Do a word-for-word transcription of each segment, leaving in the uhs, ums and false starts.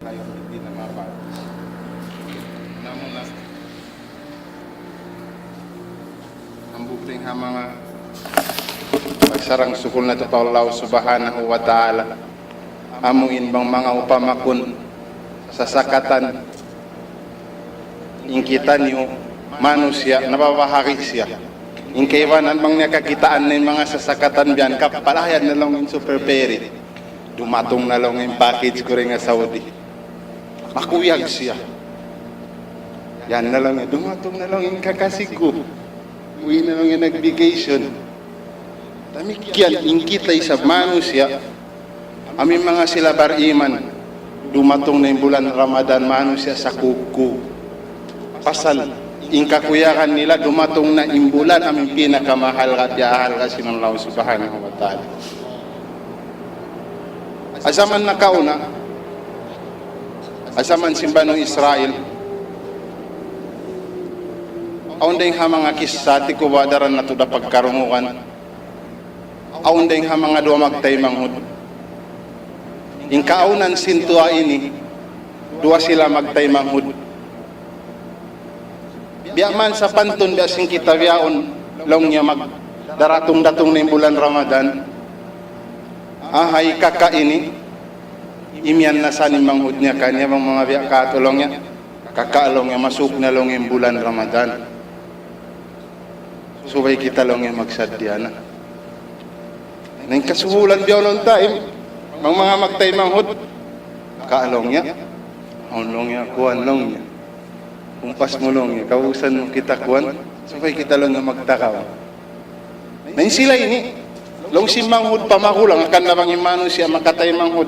Ayu, di' na mapa. Namu na. Hambuuk dayn ha manga pagsarang-sukul natu' pa Allah Subhanahu wa Ta'ala. Amu in bang manga upama kun sasakatan in kitaniyu manusiya', nababahagi' siya. In kaibanan bang niya kakitaan na in manga sasakatan biya' yan, kapalayan na laung in Super Ferry. Dumatung na laung in package ku dayn ha Saudi. Makuyag siya. Yan na laung, dumatung na laung in kakasi ku. Uwi' na laung in nag-vacation. Damikkiyan in kita isab manusiya'. Amu in manga sila bariman, dumatung na in bulan Ramadan, manusiya' sakugkug. Pasal in kakuyagan nila, dumatung na in bulan, amu in pinakamahalga' ha halaga' sin Allah Subhanahu wa Ta'ala. Ha jaman nakauna, ha jaman sin Banu Israil, awn dayn ha manga kissa, tikuba' daran natu' da pagkarungugan, awn dayn ha manga duwa magtaymanghud. In kaawnan sin duwa ini, duwa sila magtaymanghud. Biya' man sapantun biya' sin kita bihaun, laung niya, magdaratung-datung na in bulan Ramadan. Ah, hay kaka' ini, imiyan na sa in manghud niya kaniya bang manga biya' katu' laung niya. Kaka' laung niya, masuk na laung in bulan Ramadan. Subay kita laung niya magsaddiya na. Na in kasubulan biya' laung ta, im-, bang manga magtaymanghud. Kaka' laung niya. Awn laung niya, kuwan laung niya. Umpas mu laung niya, kausan mu kita kuwan, subay kita laung niya magtakaw. Na in sila ini, laung sin manghud pa magulang, akan na bang in manusiya' makataymanghud,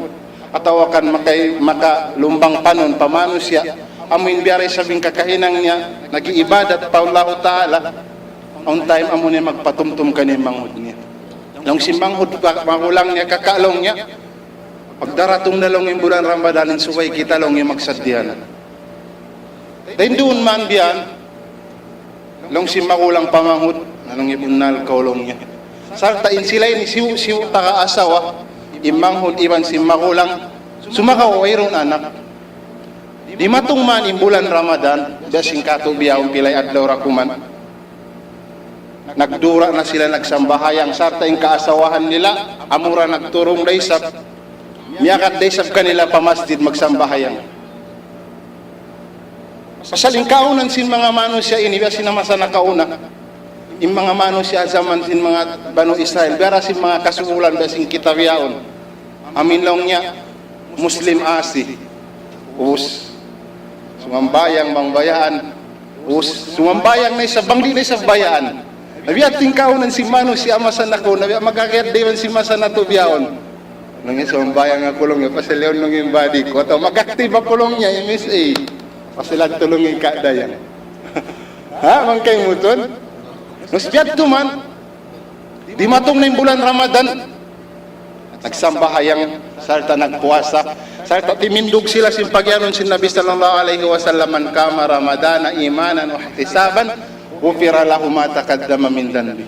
atawa akan makay-, makalumbang panun pa manusiya', amu in biya' da isab in kakahinang niya, nag-iibadat pa Allahu Ta'ala, on time amu na in magpatumtum kaniya in manghud niya. Laung sin manghud pa magulang niya, kaka' laung niya, pagdaratung na laung in bulan Ramadan, in subay kita laung niya magsaddiya na. Dayn duun man biya' yan, laung sin magulang pa manghud, na laung niya bunnal kaw laung niya. Sarta' in sila ini siyu'-siyu' taga asawa, in manghud iban sin magulang, sumagawa' wayruun anak. Dimatung man in bulan Ramadan, biya' sin katu' bihaun pilay adlaw ra kuman. Nagdura na sila nagsambahayang, sarta' in kaasawahan nila, amura nagturung da isab, miyagad da isab kanila pa masjid magsambahayang. Pasal in kaawnan sin manga manusiya' ini, biya' sin masa nakauna, in manga manusiya' jaman sin manga Banu Israil, biya' da sin manga kasubulan, biya' sin kita bihaun. Amu in laung niya, Muslim asi. Us. Sumambahayang bang bayaan. Us. Sumambahayang na isab bang di' na isab bayaan. Na biya' ha yan in kaawnan sin manusiya' masa nakauna, biya' magkakiyat da iban sin masa natu' bihaun. Laung niya, sumambahayang aku laung niya, pasal yaun laung in badi ku. Atawa mag-active aku laung niya, M S A. Pasal aku laung in kaadayan. Ha, bang kaymu tuud? Nus biya' tuud man. Dimatung na in bulan Ramadan, nagsambahayang, sarta' nagpuasa, sarta' timindug sila sin pagiyanun sin Nabi sallallahu alayhi wasallam, من قام رمضان إيمانا واحتسابا غفر له ما تقدم من ذنبه.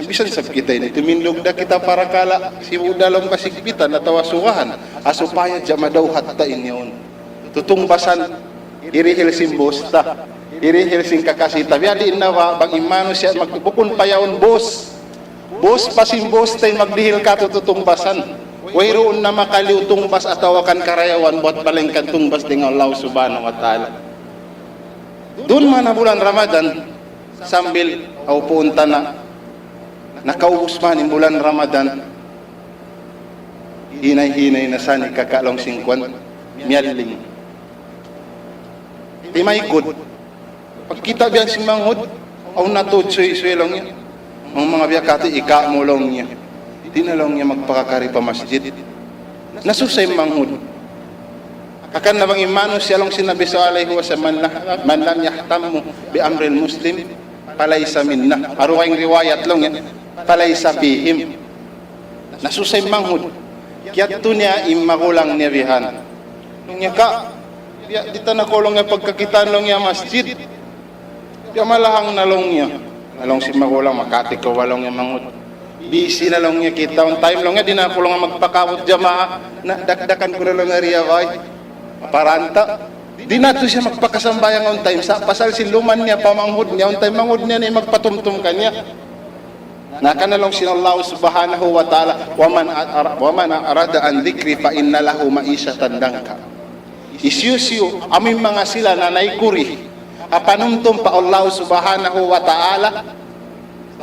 Bisan isab kita ini, timindug da kita parakala', sibu' da laung kasigpitan atawa sugahan, ha supaya jama daw hatta in yaun. Tutungbasan, hirihil sin boss ta, hirihil sin kakasi ta. Biya' diin na ba, bang in manusiya' mag-, bukun pa yaun boss. Boss pa sin boss ta in magdihil katu' tutungbasan. Wayruun na makaliyu tungbas atawa kan karayawan buat malaingkan tungbas dayn ha Allah Subhanahu wa Ta'ala. Duun man ha bulan Ramadan, sambil, aw puun ta na, nakaubus man in bulan Ramadan, hinay-hinay na sa ini kaka' laung sin kuwan, miyalling. Timaykud. Pagkita' biya' sin manghud, awn na tuud suysuy laung niya. Awn manga biya' katu' ika' mu laung niya. Di' na laung niya magpakakari pa masjid. Nasusa in manghud. Hangkan na bang in manusiya' laung sin Nabi sallallahu alayhi wasallam, من لم يهتم بأمر المسلم فليس منا. Ha dugaing riwayat laung niya, فليس فيهم. Nasusa in manghud. Kiyadtu niya in magulang niya bihan. Laung niya, ka, di' ta na kaw laung niya pagkakitaan laung niya masjid. Di' malahang na laung niya. Laung sin magulang, makati kaw ba laung niya manghud. Busy na laung niya kita, on time laung niya, di' na aku laung magpakaabut jamaa, na dakdakan ku na laung niya riya bay. Paranta, di' na tuud siya magpakasambahayang on time, sa' pasal sin luman niya pa manghud niya, on time manghud niya na in magpatumtum kaniya. Na kan laung sin Allah subhanahu wa ta'ala, ومن أعر-، ومن أعرض عن ذكري فإن له معيشة ضنكا. Hisiyu-siyu amu in manga sila na naikuri ha panumtum pa Allah subhanahu wa ta'ala,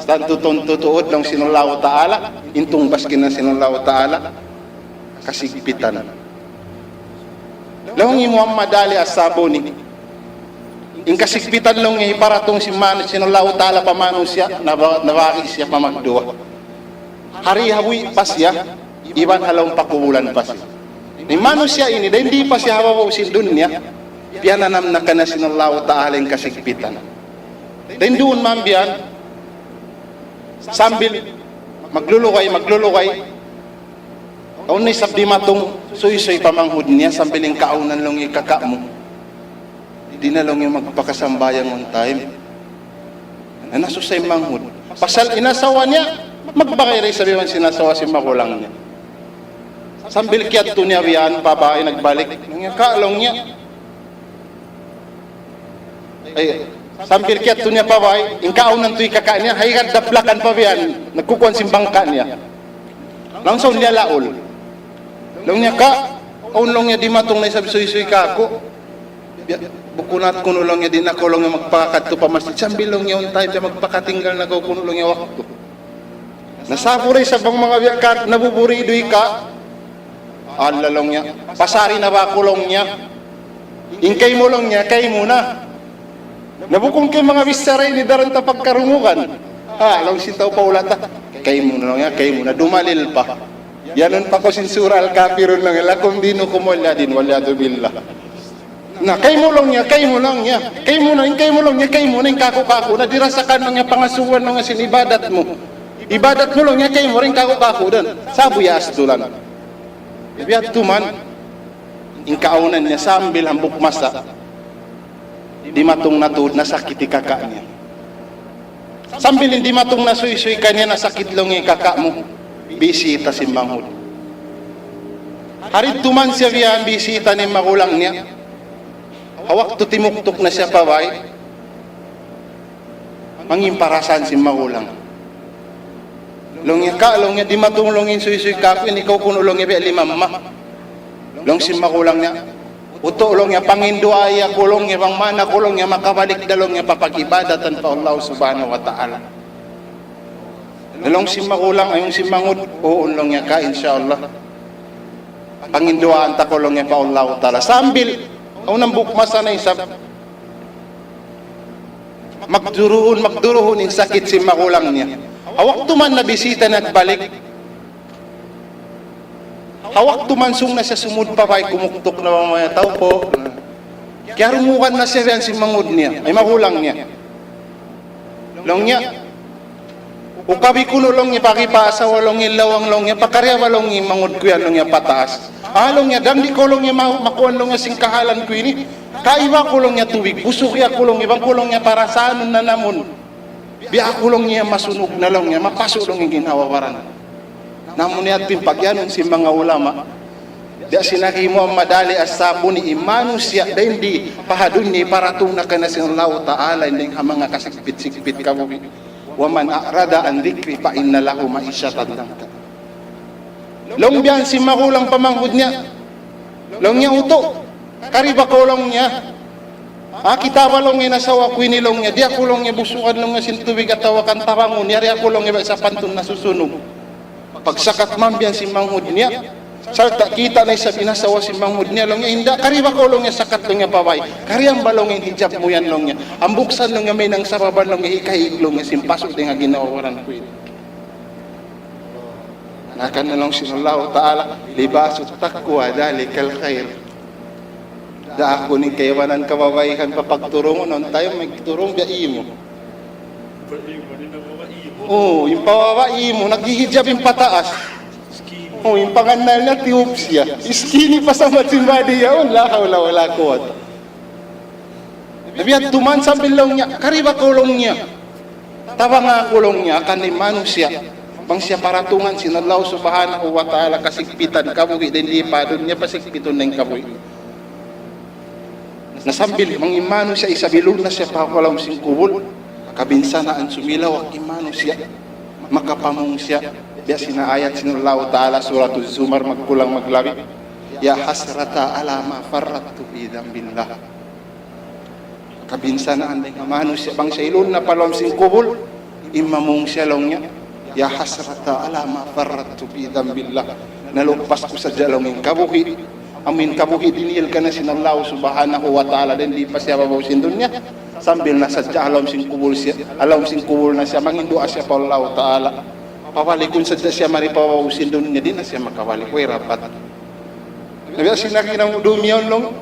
tantu-tantu tuud laung sin Allah ta'ala, in tungbas kaniya sin Allah ta'ala, kasigpitan. Laung hi Muhammad Ali As-Sabuni, in kasigpitan laung niya hiparatung sin manu-, sin Allah ta'ala pa manusiya', naba-, nabahagi' siya pa magduwa. Hari ha buhi' pa siya, iban ha lawm pakubulan pa siya. In manusiya' ini, dayn di pa siya ha babaw sin dunya, piyananam na kaniya sin Allah ta'ala in kasigpitan. Dayn duun man biya' yan, sambil maglulugay, maglulugay, awn na isab dimatung suysuy pa manghud niya, sambil in kaawnan laung niya kaka' mu. Di' na laung niya magpakasambahayang on time. Na nasusa in manghud. Pasal in asawa niya, magbagay da isab iban sin asawa sin magulang niya. Sambil kiyadtu niya biya' yan, pa bay nagbalik. Laung niya, ka, laung niya. Ay, sambil kiyadtu niya pa bay, in kaawnan tuud kaka' niya, hay gad daplakan pa biya' yan, nagkukuan sin bangka' niya. Langsung niya laul. Laung niya, ka, awn laung niya dimatung na isab suysuy kāku'. Biya', bukun aku kunu' laung niya, di' na aku laung niya magpakadtu pa masjid. Sambil laung niya on time, magpakatinggal na aku kunu' laung niya waktu. Nasabu da isab bang manga biya' ka, nabuburi' duy ka. Allah laung niya, pasari na ba aku laung niya. In kaymu laung niya, kaymu na. Na bukun kay manga bichara ini daran ta pagkarungugan. Ha, laung sin tau pa ulata. Kaymu na laung niya, kaymu na. Dumalil pa. Yanun pa kaw sin Surah Al-Kafirun laung niya, لكم دينكم ولي دين, والعياذ بالله. Na, kaymu laung niya, kaymu laung niya, kaymu na, in kaymu laung niya, kaymu na, in kāku', kāku' na, di' da sa' kan laung niya pangasubuhan laung niya sin ibadat mu. Ibadat mu laung niya, kaymu ra in kāku', kāku' da. Sabu ya astulan. Biya' tuud man, in kaawnan niya sambil hambuuk masa, dimatung na tuud nasakit in kaka' niya. Sambil in dimatung na suysuy kaniya, nasakit laung in kaka' mu, bisita sin manghud. Hari tuud man siya biya' yan, bisita in magulang niya. Ha waktu timuktuk na siya pa bay, mangin parasahan sin magulang. Laung niya, ka, laung niya, dimatung laung in suysuy kāku', in ikaw kunu' laung niya biya' limamma. Laung sin magulang niya, utu' laung niya, pangin duwaa aku laung niya, bang man aku laung niya makabalik da laung niya pa pag-ibadatan pa Allah subhanahu wa ta'ala. Laung sin magulang, laung sin manghud, uu laung niya, ka, insya Allah. Pangin duwaan ta kaw laung niya pa Allah ta'ala. Sambil, awn hambuuk masa na isab, magduruhun, magduruhun in sakit sin magulang niya. Ha waktu man nabisita, nagbalik, ha waktu man sung na siya sumud pa bay, kumuktuk na manga tau pa. Kiyarungugan na siya biya' yan sin manghud niya, ay, magulang niya. Laung niya, ukabi kunu' laung niya, pagi pa asawa laung niya, lawang laung niya, pakariya ba laung niya manghud ku yan laung niya pataas. Ah, laung niya, gam di' kaw laung niya ma-, makuan laung niya sin kahalan ku ini. Kaiba aku laung niya tubig, busug aku laung niya, bang ku laung niya parasahanun na namun. Biya' aku laung niya masunug na laung niya, mapasu' laung niya ginhawa-baran. Na amu na yadtu in pagiyanun sin manga ulama. Biya' sin agi hi Muhammad Ali As-Sabuni, in manusiya' dayn di pa ha dunya paratung na kaniya sin Allah Ta'ala, in dayn ha manga kasigpit-sigpit kabuhi'. ومن أعرض عن ذكري فإن له معيشة ضنكا. Laung biya' yan sin magulang pa manghud niya. Laung niya, utu', kari ba kaw laung niya. Ah, kita' ba laung niya in asawa ku ini laung niya. Di' aku laung niya busugan laung niya sin tubig atawa kan tabangun. Yari aku laung niya biya' sapantun nasusunug. Pagsakat man biya' yan sin manghud niya. Sarta' kita' na isab in asawa sin manghud niya laung niya. Inda', kari ba kaw laung niya sakat laung niya pa bay. Karian ba laung niya in hijab mu yan laung niya. Hambuuk sa laung niya mahinang sababan laung niya hikaig laung niya sin pasu' dayn ha ginhawa-baran ku ini. Na kan laung sin Allah Ta'ala, لباس التقوى ذلك خير. Daakun in kaibanan kababaihan pa pagturungun, on time magturung biya' imu. Oh, in pababa' imu, naghihijab in pataas. Oh, in pangannal niya, tiyup siya. Skinny pa sa' matching body yaun, la hawla wala quwwata. Na biya' tuud man sambil laung niya, kari ba kaw laung niya. Tabanga aku laung niya, akan in manusiya'. Bang siya paratungan sin Allah Subhanahu wa Ta'ala kasigpitan kabuhi' dayn di pa dunya, pasigpitun na in kabuhi'. Na sambil mangiman siya, isab ilun na siya pa lawm sin kubul, kabinsanaan sumilawak in manusiya', makapamung siya. Biya' sin ayat sin Allah Ta'ala, Suratul Zumar, magkulang maglabi, يا حسرتى على ما فرطت في ذنب الله. Kabinsanaan dayn ha manusiya' bang siya ilun na pa lawm sin kubul, imamung siya laung niya, يا حسرتى على ما فرطت في ذنب الله. Nalupas ku sadja laung in kabuhi'. Amu in kabuhi' dinihil kaniya sin Allah Subhanahu wa Ta'ala, dayn di pa siya pa babaw sin dunya. Sambil na sadja ha lawm sin kubul siya, ha lawm sin kubul na siya, manginduwaa siya pa Allah Ta'ala. Pabalikun sadja siya mari pa babaw sin dunya, di' na siya makabalik. Way rapat. Na biya' sin naghinang dum yaun laung,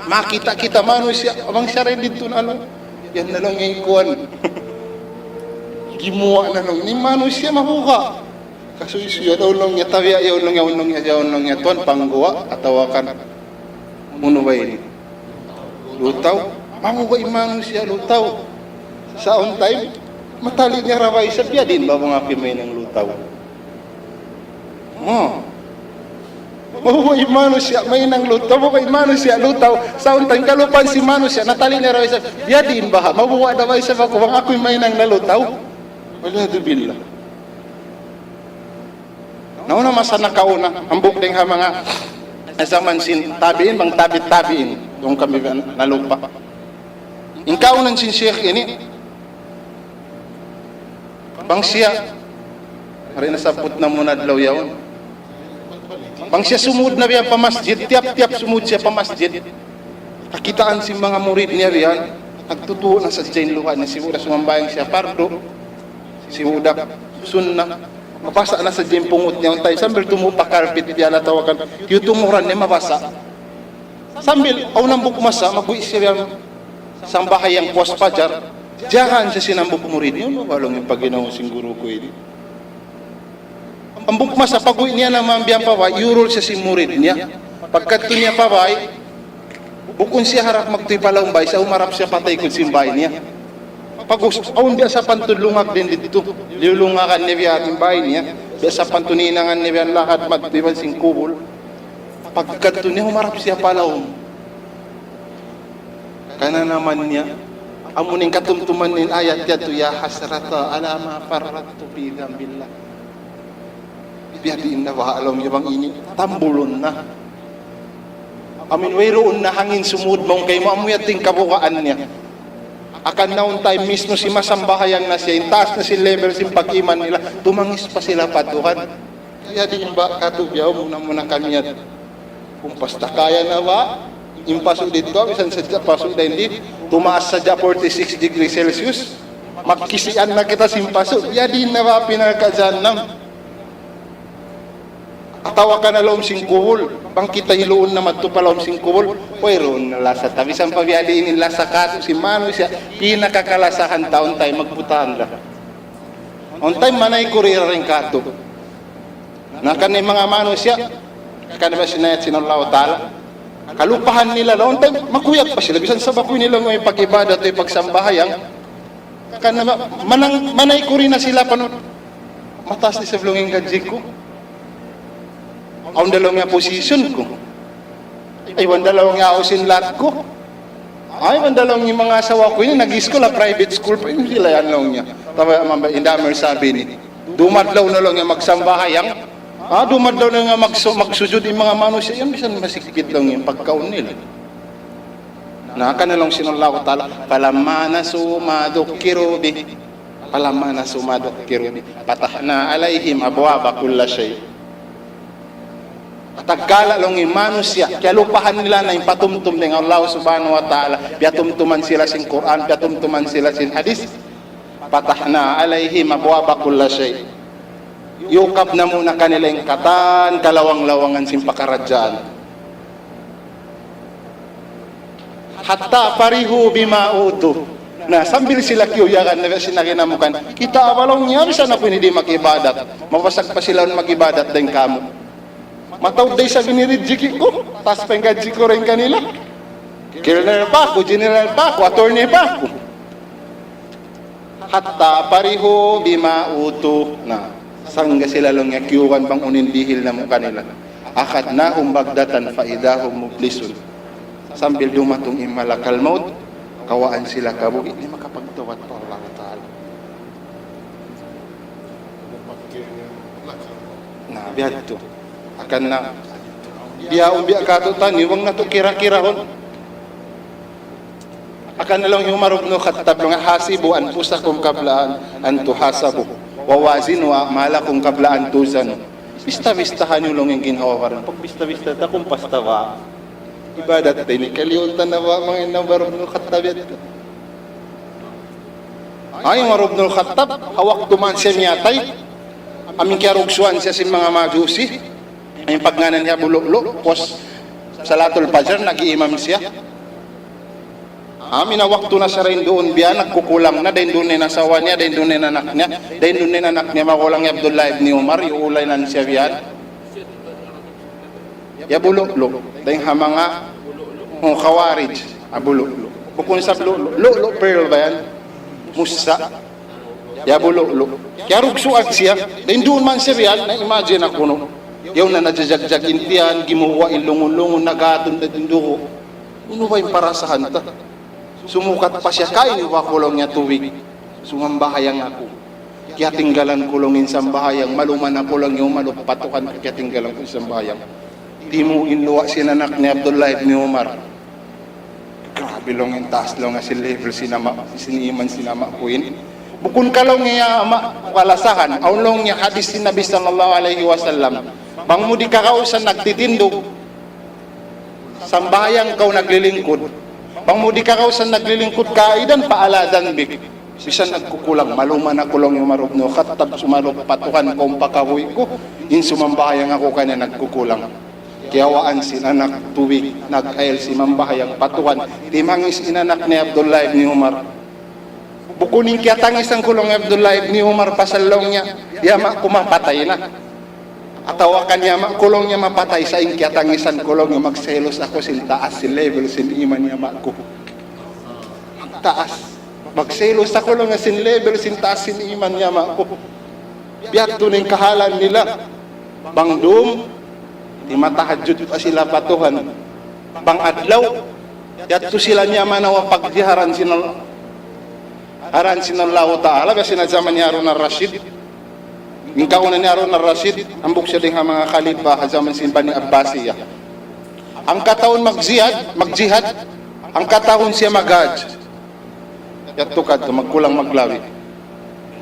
makakita' kita manusiya', bang siya rin didtu na laung. Yan na laung in kuwan. Gimuwa' na laung. In manusiya' mabuga'. Kasuysuy yaun laung niya, tabiya' yaun laung niya, yaun laung niya, yaun laung niya, tuwan pangguwa', atawa kan unu ba ini? Lutaw. Mabuga' in manusiya' lutaw. Sa' on time, matali' niya ra ba isab, biya' diin ba bang aku mahinang lutaw? Oh. Mabuga' in manusiya' mahinang lutaw, mabuga' in manusiya' lutaw. Sa' on time kalupahan sin manusiya', natali' niya ra isab, biya' diin baha', mabuga' da ba isab aku bang aku in mahinang na lutaw? Wal iyadhu billah. Nauna masa nakauna, hambuuk dayn ha manga jaman sin tabi'in, bang tabi' tabi'in, duun kami nalupa. In kaunan sin Sheikh ini, bang siya, hari nasabbut namu' adlaw yaun. Bang siya sumud na biya' pa masjid, tiyap-tiyap sumud siya pa masjid. Kakitaan sin manga murid niya biya' yan, nagtutuo' na sadja in luha' niya, sibu' da sumambahayang siya pardu, sibu' da sunna. Mabasa' na sadja in pungut niya, on time sambil tumu' pa carpet biya' yan atawa kan, tiyutumuran niya mabasa'. Sambil, awn hambuuk masa, magwi' siya biya' yan sambahayang puas pajar, diyagaan siya sin hambuuk murid niya, "Unu ba laung in pagginawa sin guru ku ini?" Hambuuk masa pag'ubus niya naman biya' pa bay, iyurul siya sin murid niya. Pagkadtu niya pa bay, bukun siya harap magtuy pa lawm bay, sa' humarap siya pa taykud sin bay niya. Pag'ubus, awn biya' sapantun lungag dayn didtu. Liyulungagan niya biya' in bay niya. Biya' sapantun hinangan niya biya' yan lahad magtuy pa sin kubul. Pagkadtu niya humarap siya pa lawm. Kananaman niya, amu in katumtuman niya in ayat yadtu, "يا حسرتى على ما فرطت في ذنب الله." Biya' diin na baha' laung niya bang ini, tambulun na. Amu in wayruun na hangin sumud mawn kaymu, amu yadtu in kabugaan niya. Hangkan na on time mismu sin masambahayang na siya, in taas na sin level sin pag-iman nila, tumangis pa sila pa Tuhan. Kaya di' ba katu' biya' muna-muna kami yadtu. Kung basta kaya na ba, in pasu' didtu, misan sadja pasu' dayn di, tumaas sadja forty-six degree Celsius, magkisian na kita sin pasu', biya' diin na ba pinaka jahannam? Atawa kan ha lawm sin kubul, bang kita hiluun na madtu pa lawm sin kubul, wayruun na lasa. Tapi sampay biya' diin in lasa katu' sin manusiya', pinakakalasahan ta on time magputahan da. On time manay kuri rin katu'. Na kan in manga manusiya', kan ba sin ayat sin Allah Ta'ala, kalupahan nila laung, on time, makuyag pa sila, bisan sa' bakuy nila ngayon pag-ibadat, pagsambahayang, kan na ma-, manang, manay kuri na sila pa nu-, mataas na isab laung in gadji ku. Awn da laung in position ku. Ay, awn da laung in house in lot ku. Ay, awn da laung in manga asawa ku ini, nag-school ha private school pa ini sila yan laung niya. Tama, mamba, indamer sabi ini. Dumadlaw na laung in magsambahayang. Ah, dumadlaw na laung in magsu-, magsujud in manga manusiya' yan, bisan masigpit laung in pagkaun nila. Na, kan laung sin Allah Ta'ala, فلما نسوا ما ذكروا به، فلما نسوا ما ذكروا به، فتحنا عليهم أبواب كل شيء. Tatkala laung in manusiya', kiyalupahan nila na in patumtum dayn ha Allah Subhanahu wa Ta'ala, piyatumtuman sila sin Qur'an, piyatumtuman sila sin hadith, فتحنا عليهم أبواب كل شيء. Iyukab namu' na kanila in katan kalawang-lawangan sin pakaradjaan. حتى فرحوا بما أوتوا. Na, sambil sila kiyuyagan na biya' sin naghinang mu kan, kita' ba laung niya, misan aku ini di' mag-ibadat, mabasag pa sila mag-ibadat dayn kamu. Mataud da isab in rijiki ku, taas pa in gadji ku dayn kanila. Colonel pa aku, general pa aku, attorney pa aku. حتى فرحوا بما أوتوا. Na, Sangga sila laung niya kiyugan bang unu in dihil namu' kanila. أخذناهم بغتة فإذا هم مبلسون. Sambil dumatung in malakal maut, kawaan sila kabuhi', di' makapagtawbat pa Allah Ta'ala. Na, biya' hādtu. Hangkan na, bihaun biya' katu' taniyu, bang natu' kira-kirahun. Hangkan na laung hi Umar ibn Khattab, laung, حاسبوا أنفسكم قبل أن، أن تحاسبوا، ووزنوا أعمالكم قبل أن توزنوا. Bista-bistahan niyu laung in ginhawa-baran. Pagbista-bista ta kung pasta ba. Ibadat ta ini, kaliun ta na ba, manga Umar ibn Khattab yadtu. Ay, Umar ibn Khattab, ha waktu man siya miyatay, amu in kiyarugsuan siya sin manga Majusi, in pagngānan niya Abu Lu'lu', pus salatul Fajr, nag-iimam siya. Amu in waktu na siya dayn duun biya', nagkukulang na, dayn duun na in asawa niya, dayn duun na in anak niya, dayn duun na in anak niya, magulang hi Abdullah ibn Umar, iyuulanan siya biya'. Ya Abu Lu'lu', dayn ha manga, oh, Khawarij, Abu Lu'lu'. Bukun isab lu'lu', lu'lu' pearl ba yan? Mussa. Ya Abu Lu'lu'. Kiyarugsuan siya, dayn duun man siya biya', na-imagine aku, no. Yaun na najajagjag in tiyan, gimuwa' in lungun-lungun, nagatun na in dugu'. Unu ba in parasahan ta? Sumukat pa siya, kain niyu ba aku laung niya tubig? Sumambahayang aku. Kiyatinggalan ku laung in sambahayang, maluman aku laung niya umalup pa Tuhan, kiyatinggalan ku in sambahayang. Timu' in luha' sin anak ni Abdullah ibn Umar. Grabe laung in taas laung sin level sin ama', sin iman sin ama' ku ini. Bukun ka laung niya ama' kalasahan, awn laung niya hadis sin Nabi sallallahu alayhi wasallam. Bang mu di' kagausan nagtitindug, sambahayang kaw naglilingkud. Bang mu di' kagausan naglilingkud, kaidan pa ala dhanbik. Bisan nagkukulang, maluman aku laung hi Umar ibn Khattab, sumalup pa Tuhan ku, awn pa kabuhi' ku, in sumambahayang aku kaniya nagkukulang. Kiyawaan sin anak tubig, nag-ayil simambahayang pa Tuhan, timangis in anak ni Abdullah ibn Umar. Bukun in kiyatangisan ku laung hi Abdullah ibn Umar pasal laung niya, in ama' ku mapatay na. Atawa kan in ama' ku laung niya mapatay, sa' in kiyatangisan ku laung niya magselos aku sin taas sin level sin iman in ama' ku. Taas. Magselos aku laung niya sin level sin taas sin iman in ama' ku. Biya' hādtu in kahalan nila. Bang dum, di' matahajjud pa sila pa Tuhan. Bang adlaw, yadtu sila niya manawa pagjiharan sin Allah. Haran sin Allahu Ta'ala, biya' sin ha jaman ni Harun al-Rashid. In kauna ni Harun al-Rashid, hambuuk siya dayn ha manga khalifa ha jaman sin Bani Abbasiyah. Hangka tahun magjihad, magjihad, hangka tahun siya maghajj. Yadtu kadtu, magkulang maglabi.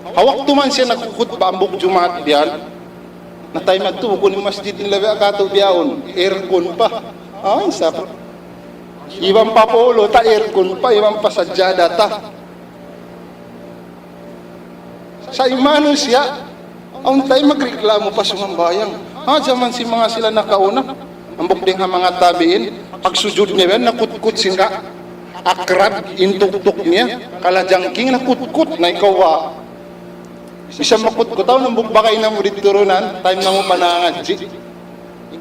Ha waktu man siya nagkukhutba hambuuk Jumaat biya' yan, na time yadtu, bukun in masjid nila biya' katu' bihaun, aircon pa. Ay, sa-, iban pa polo ta, aircon pa, iban pa sajjada ta. Sa' in manusiya', awn time magreklamo pa sumambahayang. Ha, jaman sin manga sila nakauna. Hambuuk dayn ha manga tabi'in, pagsujud niya biya' yan, nakutkut sin ka-, akrad, in tuktuk niya, kalajangking nakutkut, na ikaw ba? Bisan makutkut, awn hambuuk bagay namu' didtu duun, time namu' pa nangadji'.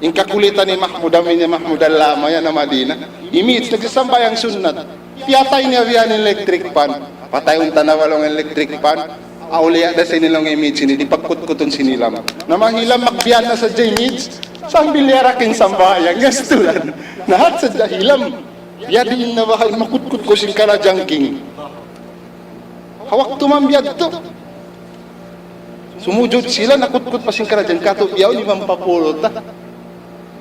In kakulitan ni Mahmud Amin, ni Mahmud Allama yan ha Madina. Imits, nagsasambahayang sunnat. Piyatay niya biya' yan in electric fan. Patayun ta na ba laung in electric fan. Awliya da sin laung imits ini, di' pagkutkutun sin hilam. Na mahilam magbiya' na sadja imits, sambil yarakin sambahayang, gastulan. Nahat sadja hilam. Biya' diin na baha' in makutkut ku sin kalajangking. Ha waktu man biya' yadtu. Sumujud sila, nakutkut pa sin kalajangking, katu' bihaun iban pa polo ta.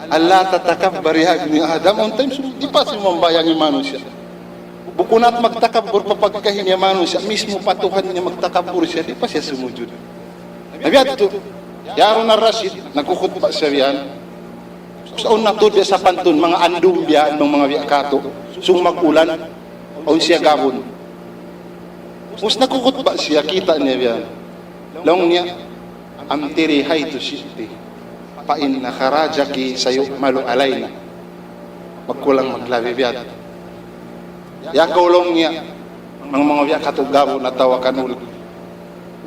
ألا تتكبر يا ابن آدم, awn time sum-, di' pa sumambahayang in manusiya'. Bukun na magtakabbur pa pagkahi niya manusiya', mismu pa Tuhan niya magtakabbur siya, di' pa siya sumujud. Na biya' hādtu, hi Harun al-Rashid, nagkukhutba siya biya' yan. Sa' awn na tuud biya' sapantun, manga andum biya' yan, manga biya' katu'. Sung mag-ulan, awn siya gabun. Ubus nagkukhutba siya, kita' niya biya' yan. Laung niya, أمطري حيث شئت، فإن خراجك سيعمل علينا. Magkulang maglabi biya' yan. Ya kaw laung niya, manga, manga biya' katu' gabun atawa kan ul-,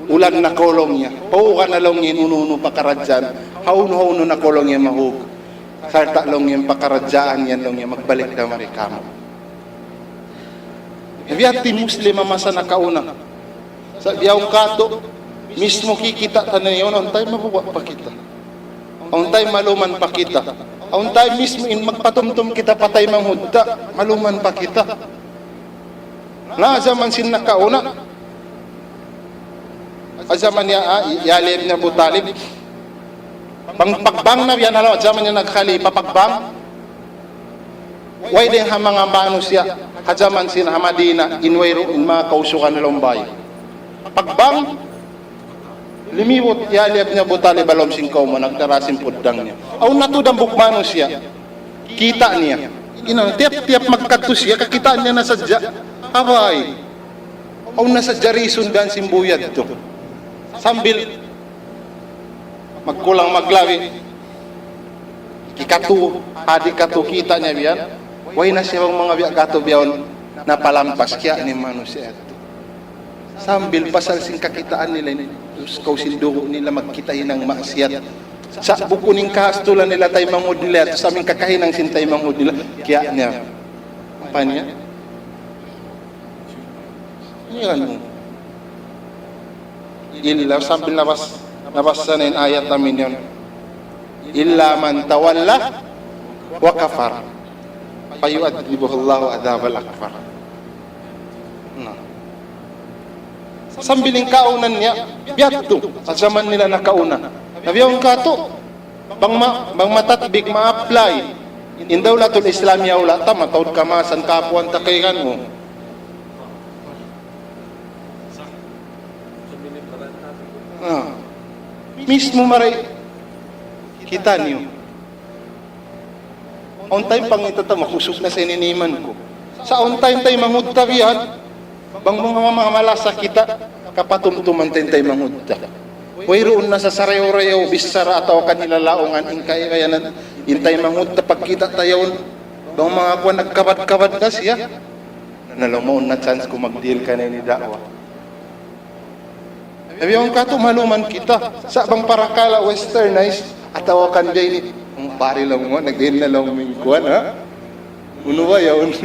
ulan na kaw laung niya. Pahuga na laung niya in unu-unu pakaradjaan. Hawnu-hawnu na kaw laung niya mahug. Sarta' laung niya in pakaradjaan yan laung niya magbalik da mari kāmu'. Biya' hādtu in Muslim ha masa nakauna. Sa' bihaun katu', Mismu kikita' ta na yan, awn time mabuga' pa kita. Awn time maluman pa kita. Awn time mismu in magpatumtum kita pa taymanghud ta, maluman pa kita. Na, jaman sin nakauna. Ha jaman hi, ah, hi Ali ibn Abu Talib. Bang, pagbang na yan, halaw, jaman niya nagkhalifa, pagbang. Way dayn ha manga manusiya', ha jaman sin ha Madina, in wayruun in manga kausugan ha lawm bay. Pagbang, limibut hi Ali ibn Abu Talib ha lawm sin kawman, nagdara sin puddang niya. Awn na tuud hambuuk manusiya'. Kita' niya. Ina, tiyap-tiyap magkadtu siya, kakitaan niya na sadja. Abay. Awn na sadja reason biya' sin buyad tu. Sambil magkulang maglabi. Hikatu, hadi katu kita' niya biya' yan. Way na siya bang manga biya' katu biya' yan napalampas kiya' ni manusiya' yadtu. Sambil pasal sin kakitaan nila ini, kaw sin dugu' nila magkita' hinang maksiyat. Sa' bukun in kahastulan nila taymanghud nila, yadtu sa' amu in kakahinang sin taymanghud nila, kiya' niya. Apa niya? Ini kan mu. Illa, sambil nabas-, nabasa na in ayat amin yan. إلا من تولى وكفر فيعذبه الله العذاب الأكبر. Na. Sambil in kaunan niya, biya' tu, ha jaman nila nakauna. Na biya' katu', bang ma-, bang matatbik, ma-apply in Dawlatul Islamiyah, wala' ta, mataud kamasan kapuan ta kay kanu. Ah. Mismu mari kita' niyu. Awn time pangita' ta, makusug na sa' in iman ku. Sa' awn time taymanghud ta biya' yan. Bang manga, manga malasa kita, kapatumtuman ta in taymanghud ta. Wayruun na sa' sarayaw-rayaw bichara atawa kan hilalaungan in kaibayanan in taymanghud ta pagkita' ta yaun. Bang manga kuwan nagkabad-kabad na siya. Na, laung mu, awn na chance ku magdihil kaniya ini da'wa. Biya' katu' maluman kita, sa' bang parakala' westernized, atawa kan biya' ini, ang pari laung mu, nagdihil na laung mu in kuwan, ha? Unu ba yaun?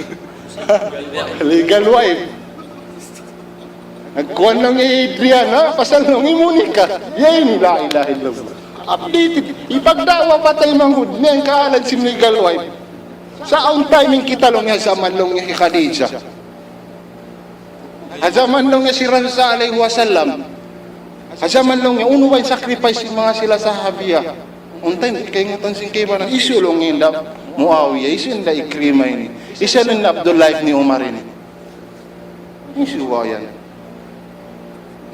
Legal wife. Nagkuwan laung hi Adrian, ha? Pasal laung hi Monica. Biya' ini, la ilaha illallah. Updated. Hipagda'wa pa taymanghud niya in kahalan sin legal wife. Sa' awn time in kita laung niya jaman laung niya hi Khadijah. Ha jaman laung niya sin Rasul sallallahu alayhi wasallam. Ha jaman laung niya, unu ba in sacrifice sin manga sila sahabiya. Awn time, di' kaingatan sin kaibanan. Hisiyu laung niya hinda Muawiyah, hisiyu hinda Ikrimah ini. Hisiyu hinda Abdullah ibn Umar ini. Hisiyu ba yan?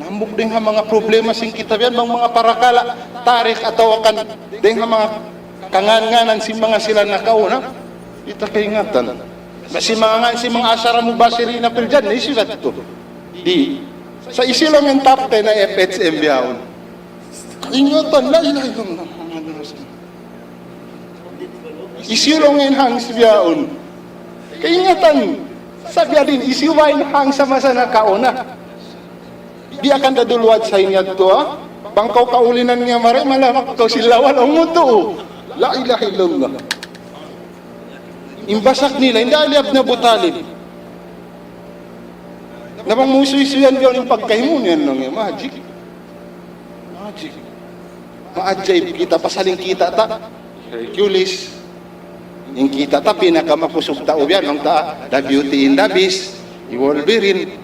Hambuuk dayn ha manga problema sin kita biya' yan, bang manga parakala' tarikh atawa kan dayn ha manga kangan-nganan sin manga sila nakauna, di' ta kaingatan. Bang sin manga ngan sin manga ashara mubashirina bil jannah, hisiyu yadtu? Di'. Sa' hisiyu laung in top ten ha F H M bihaun? Kaingatan, la ilaha illallah Muhammadur Rasulullah. Hisiyu laung in hangs bihaun? Kaingatan. Sa' biya' diin, hisiyu ba in hangs ha masa nakauna? Di' akan da duluwat sa' in yadtu, ha? Bang kaw kaulinan niya mari, malamak kaw sin lawa, laung mu tuud. La ilaha illallah. In basak nila, hinda Ali ibn Abu Talib. Na bang mu suysuyan biya' in pagkahi mu niyan laung niya, magic. Magic. Maajaib kita, pasal in kita' ta Hercules. In kita' ta pinakamakusug tau biya' yan, laung ta, the Beauty and the Beast, hi Wolverine.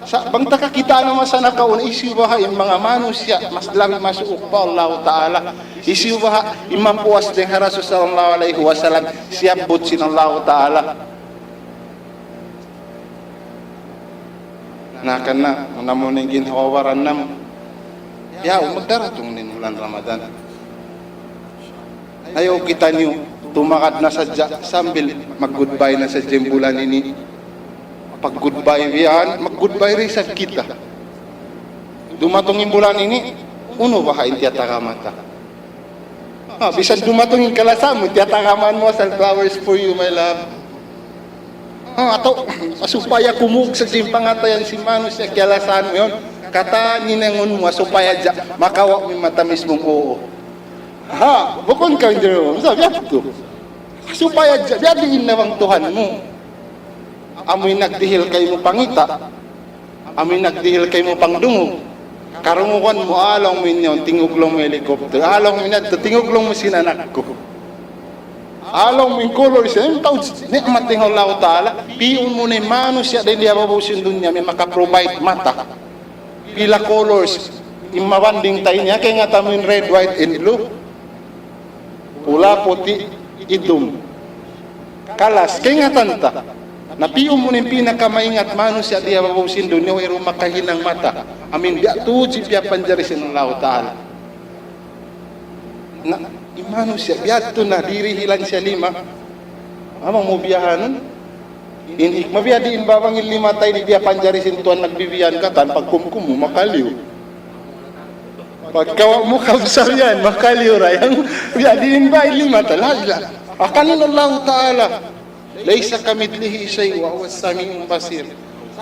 Sa' bang ta kakitaan ha masa nakauna, hisiyu baha' in manga manusiya' mas labi masuuk pa Allah Ta'ala? Hisiyu baha' in mapuas dayn ha Rasul sallallahu alayhi wasallam, siyabbut sin Allah Ta'ala? Na, kan na, amu na in ginhawa-baran namu'. Ya, magdaratung na in bulan Ramadan. Ayaw kitaniyu tumagad na sadja sambil mag-goodbye na sadja in bulan ini. Pag-goodbye biya' yan, mag-goodbye da isab kita. Dumatung in bulan ini, unu baha' in tiyatagama ta? Ah, bisan dumatung in kalasahan mu, tiyatagaman mu asal, "Flowers for you, my love." Ah, atawa, supaya kumug sa' sin pangatayan sin manusiya', kiyalasahan mu yan. Katan hinangun mu, supaya hadja makawa' mu in matamis mung uu. Ha, bukun ka, Andrew. Sa' biya' tu. Supaya hadja, biya' diin na bang Tuhan mu. Amu in nagdihil kaymu pangita'. Amu in nagdihil kaymu pangdungug. Karungugan mu, "Aw," laung mu, "in yaun, tingug," laung mu, "helicopter. Aw," laung mu, "in yadtu, tingug," laung mu, "sin anak ku." Aw, laung mu, "in colors, in taud ni'mat dayn ha Allahu Ta'ala." Pi'un mu na in manusiya' dayn di ha babaw sin dunya, amu in maka-provide mata. Pila colors in mabanding ta ini, ha? Kaingatan mu in red, white, and blue? Pula, puti', itum. Kalas, kaingatan ta. Na pi'un mu na in pinakamaingat manusiya' di ha babaw sin dunya, wayruun makahinang mata. Amu in biya' tuud sin piyapanjari sin Allahu Ta'ala. Na, in manusiya', biya' yadtu na, dirihilan siya lima. Amu in biyahaun. In hikmah, biya' diin ba bang in lima ta ini piyapanjari sin Tuhan, nagbibiyahan katan, pagkumkum mu, makaliyu. Pagkawa' mu, kabsabihan, makaliyu ra yan. Biya' diin ba in lima ta? La, la. Hangkan in Allahu Ta'ala. ليس كمثله شيء وهو السميع البصير.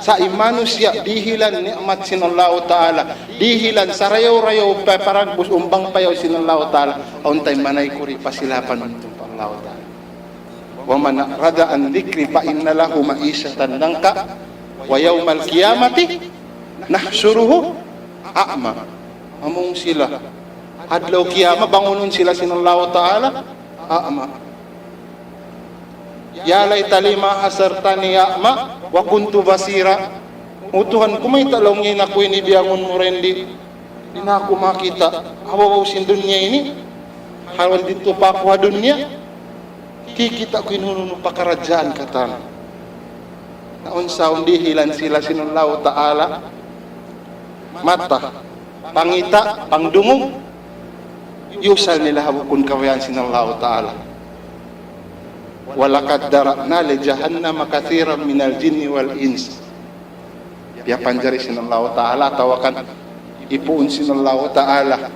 Sa' in manusiya' dihilan ni'mat sin Allahu Ta'ala, dihilan sarayaw-rayaw pa paragbus umbang payaw sin Allahu Ta'ala, awn time manay kuri pa sila panumtum pa Allahu Ta'ala. ومن أعرض عن ذكري فإن له معيشة ضنكا ويوم القيامة نحشره أعمى. Amung sila, adlaw kiyamat, bangunun sila sin Allahu Ta'ala, a'ma. يا ليتني لم تحشرني أعمى وقد كنت بصيرا. O Tuhan ku, mayta' laung niya in aku ini biyangun mu dayn di, di' na aku makakita' ha babaw sin dunya ini, hangkan didtu pa aku ha dunya, kikita' ku in unu-unu pakaradjaan katan. Na unsa, awn dihilan sila sin Allahu Ta'ala mata, pangita', pangdungug, iyusal nila ha bukun kabayaan sin Allahu Ta'ala. ولقد ذرأنا لجهنم كثيرا من الجن والإنس. Piyapanjari sin Allahu Ta'ala, atawa kan ipuun sin Allahu Ta'ala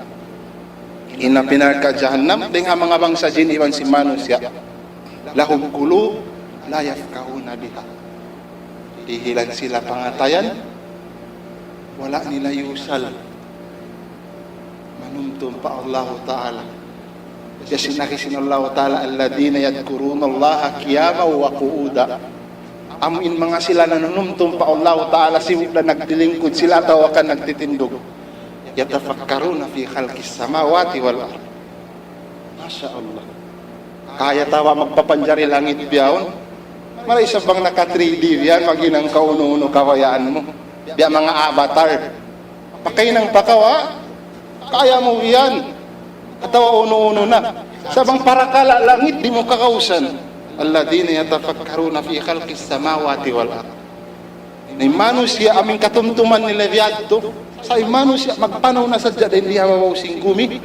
in api narka' jahannam, dayn ha manga bangsa jin iban sin manusiya'. لهم قلوب لا يفقهون بها. Dihilan sila pangatayan, wala' nila iyusal manumtum pa Allahu Ta'ala. Biya' sin agi sin Allahu Ta'ala, الذين يذكرون الله قياما وقعودا. Amu in manga sila nanumtum pa Allahu Ta'ala, sibu' na nagtilingkud sila atawa kan nagtitindug. يتفكرون في خلق السماوات والأرض. Masha Allah. Kaya ta ba magpapanjari langit bihaun? Marayaw isab bang naka three D biya' yan, maghinang kaunu-unu kabayaan mu. Biya' manga avatar. Pakahinang pa kaw, ha? Kaya mu yan. Atawa unu-unu na. Sa' bang parakala' langit, di' mu kakausan. الذين يتفكرون في خلق السماوات والأرض. Na in manusiya', amu in katumtuman nila biya' yadtu. Sa' in manusiya', magpanaw na sadja dayn di ha babaw sin gumi.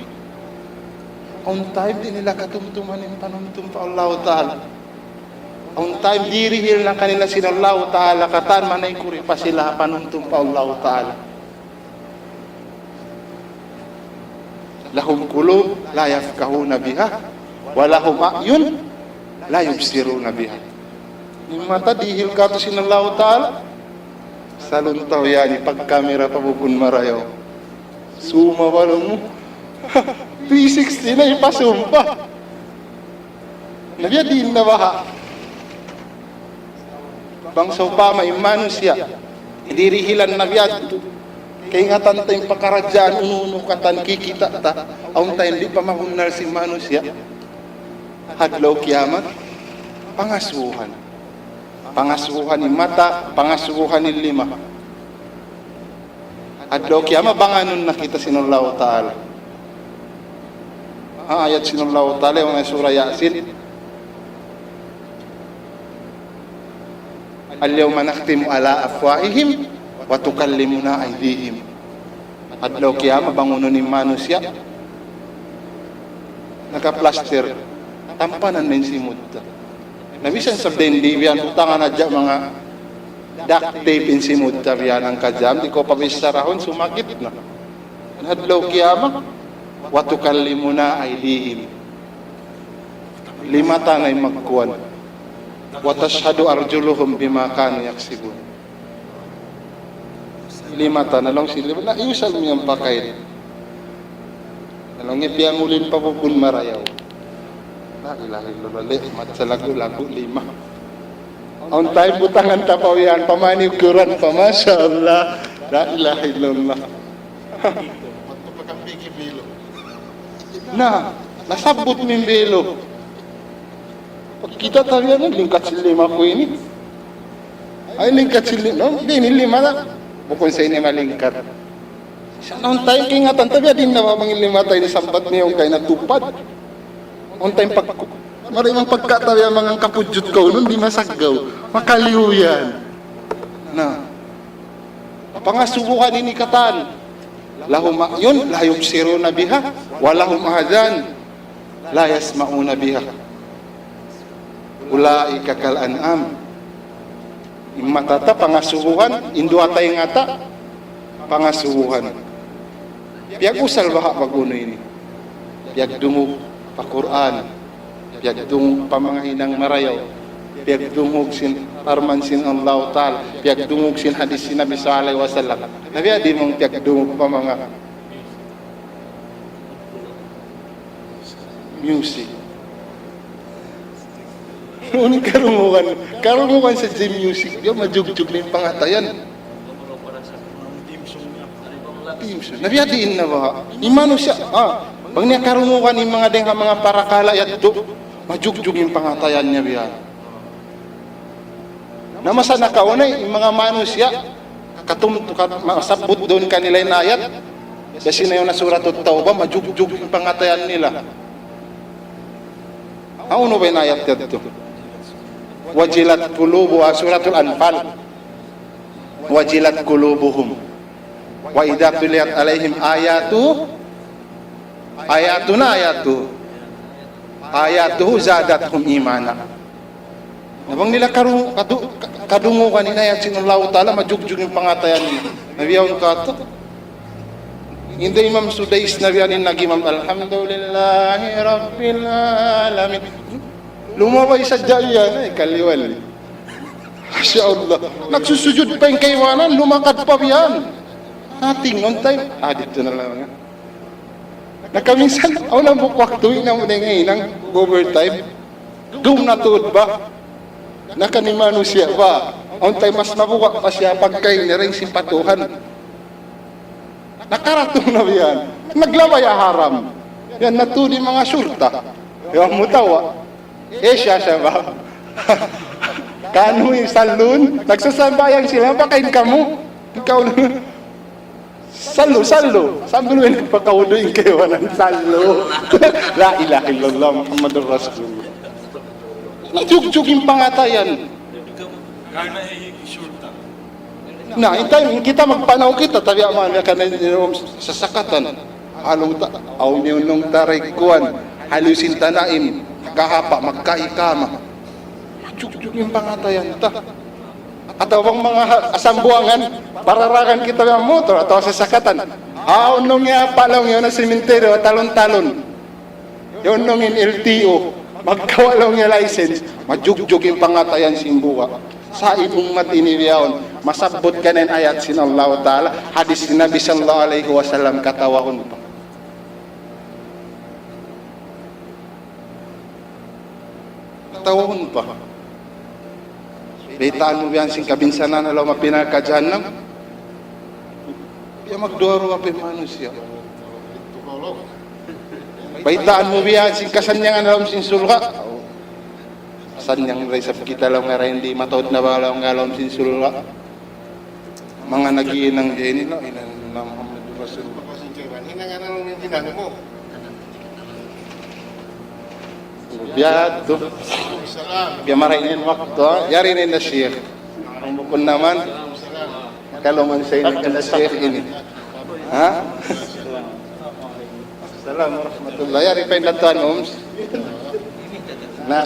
Awn time di' nila katumtuman in panumtum pa Allahu Ta'ala. Awn time dirihil na kanila sin Allahu Ta'ala katan, manay kuri pa sila ha panumtum pa Allahu Ta'ala. لهم قلوب لا يفقهون بها ولهم أعين لا يبصرون بها. In mata dihil katu' sin Allahu Ta'ala. Saluntaw yan, ipag-camera pa bukun marayaw. Suma ba mu? Three sixty na, ipasumpa. Na biya' diin na baha'. Bang sawpama in manusiya', dirihilan na biya' yadtu. Kaingatan ta in pakaradjaan unu-unu katan kikita' ta. Awn time di' pa mabunnal sin manusiya'. Ha adlaw kiyamat, pangasubuhan. Pangasubuhan in mata, pangasubuhan in lima. Adlaw kiyamat, bangunun na kita sin Allahu Ta'ala. Ha, ayat sin Allahu Ta'ala, awn ha Surah Yasin. اليوم نختم على أفواههم وتكلمنا أيديهم. Adlaw kiyamat, bangunun in manusiya'. Naka-plaster, tampanan na in simud ta. Na misan sab dayn di biya' yan, butangan hadja manga duct tape in simud ta biya' yan, hangka jam, di' kaw pabichara-bicharaun, sumakit na. Adlaw kiyamat, وتكلمنا أيديهم. Lima ta na in magkuwan. وتشهد أرجلهم بما كانوا يكسبون. Lima ta na, laung sin lima, na iyusal mu yan pa kaymu. Na laung niya, piyangulin pa bukun marayaw. La ilaha illallah, ni'mat sa lagu-lagu lima. Awn time butangan ta pa yan, pa manicure-an pa, masha Allah. La ilaha illallah. Na, nasabbut in bilu. Pagkita' ta biya' na, lingkat sin lima ku ini. Ay, lingkat sin lima. No? Di' ini lima na. Bukun sa ini malingkat. Sa' naun tayo kaingatan ta biya' diin na ba bang in lima ta ini sambat niya in kay natupad. Awn time pag-, mari man pagka ta biya' manga kapudjut kaw nun, di' masaggaw. Makaliyu yan. Na. Pangasubuhan ini katan. لهم أعين لا يبصرون بها ولهم آذان لا يسمعون بها أولئك كالأنعام. In mata ta pangasubuhan, in duwa taynga ta pangasubuhan. Piyag-usal baha' pag-unu ini. Piyagdungug pa Qur'an. Piyagdungug pa manga hinang marayaw. Piyagdungug sin parman sin Allah Ta'ala. Piyagdungug sin hadis sin Nabi sallallahu alayhi wasallam. Na biya' diin bang piyagdungug pa manga music. Unu in karungugan? Karungugan sadja in music, di' majugjug in pangatayan. Theme song. Na biya' diin na ba? In manusiya', ah, bang niya karungugan in manga dayng ha manga parakala' yadtu, majugjug in pangatayan niya biya'. Na masa nakauna, in manga manusiya', katum-, kat-, masabbut duun kanila in ayat, biya' sin awn ha Suratut Tawbah, majugjug in pangatayan nila. Unu ba in ayat yadtu? وجلت قلوبهم, Suratul Anfal. وجلت قلوبهم وإذا تليت عليهم آياته، آياتنا، آياته، آياته زادتهم إيمانا. Na bang nila karu-, kadu-, ka-, kadungugan in ayat sin Allahu Ta'ala, majugjug in pangatayan nila. Na biya' yaun katu'. Inda Imam Sudais na biya' diin nag-imam, "Alhamdulillahi Rabbil Alamin." Lumabay sadja yan, ay, kaliwali. Masya Allah. Nagsusujud pa in kaibanan, lumakad pa biya' yan. Ating on time. Ah, dito na lang. Na kaminsan, awn na bukun waktu, ina mo na ngayon, overtime. Gum na tuud ba? Na kan in manusiya' ba? Awn time mas mabuga' pa siya pagkahi niya dayn sin pa Tuhan. Nakaratung na biya' yan. Naglabay ha haram. Yan na tuud in manga surta. Yan mu tawa. Eh, siya, siya ba? Kanu in saloon, nagsasambahayang sila, baka in kamu. Ikaw na. Sallu, sallu. Sambil may nagpakaudu in kaibanan, sallu. La ilaha illallah Muhammadur Rasulullah. Najugjug in pangatayan. Na, in time, in kita magpanaw kita, tabiya' man, ya kana in sasakatan. Halaw ta, awn niya unong taray kuwan, halaw sin tanaim, kahapa, magkaikama. Majugjug in pangatayan ta. Atawa bang manga ha-, asambuangan, pararagan kita ng motor, atawa sasakatan. Awn nung ya, palaw niya na simenteryo, talon-talon. Yaun nung in L T O, magkawa' laung niya license, majugjug in pangatayan sin buga'. Sa' in ummat ini bihaun, masabbut kaniya in ayat sin Allah Ta'ala, hadis sin Nabi sallallahu alayhi wasallam, katawahun pa. Katawahun pa. Baytaan mu biya' sin kabinsanaan ha lawm api narka' jahannam. Biya' magduwa-ruwa pa in manusiya'. Baytaan mu biya' sin kasannyangan ha lawm sin surga'. Sanyang da isab kita laung niya, di' mataud na ba laung niya ha lawm sin surga'. Manga naghihinang diin, la ilaha illallah Muhammadur Rasulullah. Hinang, hinang mu. Biya' tu. Biya' marayaw in waktu, ha? Yari na in Sheikh. Bang bukun naman, makaluman sa ini kan Sheikh ini. Ha? Salam warahmatullah. Yari pa in Tuan Ums. Na.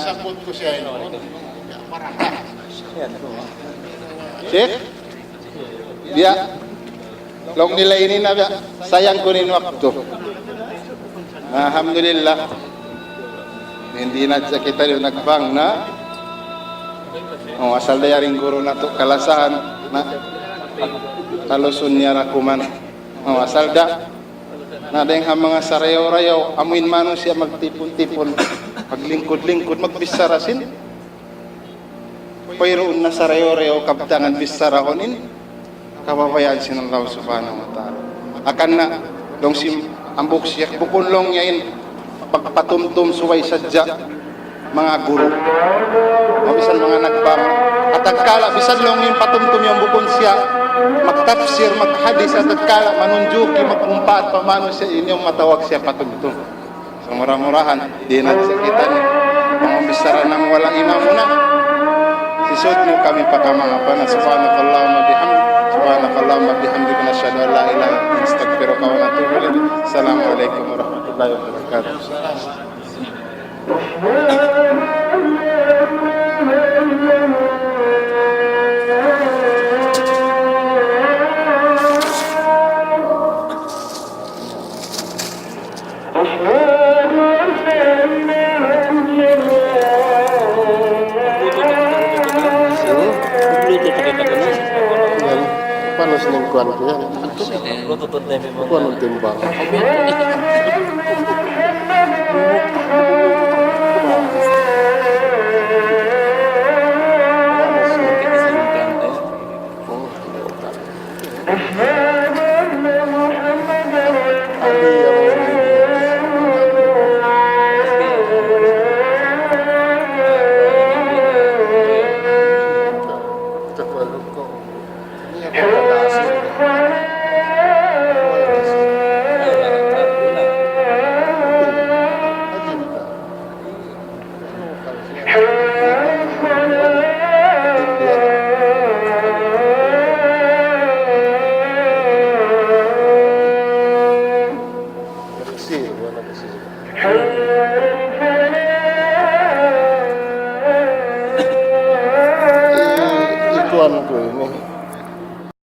Sheikh? Biya'. Laung nila ini na biya'. Sayang kunu' in waktu. Na, alhamdulillah. Di' na hadja kita di' nagbang na. O, asal da yari in guru natu' kalasahan. Na, talusun niya ra kuman. O, asal da. Na dayng ha manga sarayaw-rayaw, amu in manusiya' magtipun-tipun, maglingkud-lingkud, magbichara sin. Wayruun na sarayaw-rayaw kabtangan bicharahun in kabayaan sin Allah Subhanahu wa Ta'ala. Hangkan na, laung sin hambuuk siya, bukun laung niya in pagpatumtum subay sadja manga guru. Amu bisan manga nagbangun. Atawa kala, bisan laung in patumtum yan bukun siya magtafsir, maghadis, atawa kala manunjuki, magmumpaat pa manusiya', in yan matawag siya patumtum. Sa' mura-murahan, di' na sa kita ini. Manga bichara nang wala' imamuna. Sisud mu kami pa kamangapana. سبحانك اللهم وبحمدك، سبحانك اللهم وبحمدك، نشهد أن لا إله إلا أنت، نستغفرك ونتوب إليك. السلام عليكم ورحمة الله وبركاته. Yan. Panas na in kuwan ku yan. Kuwan in timbang.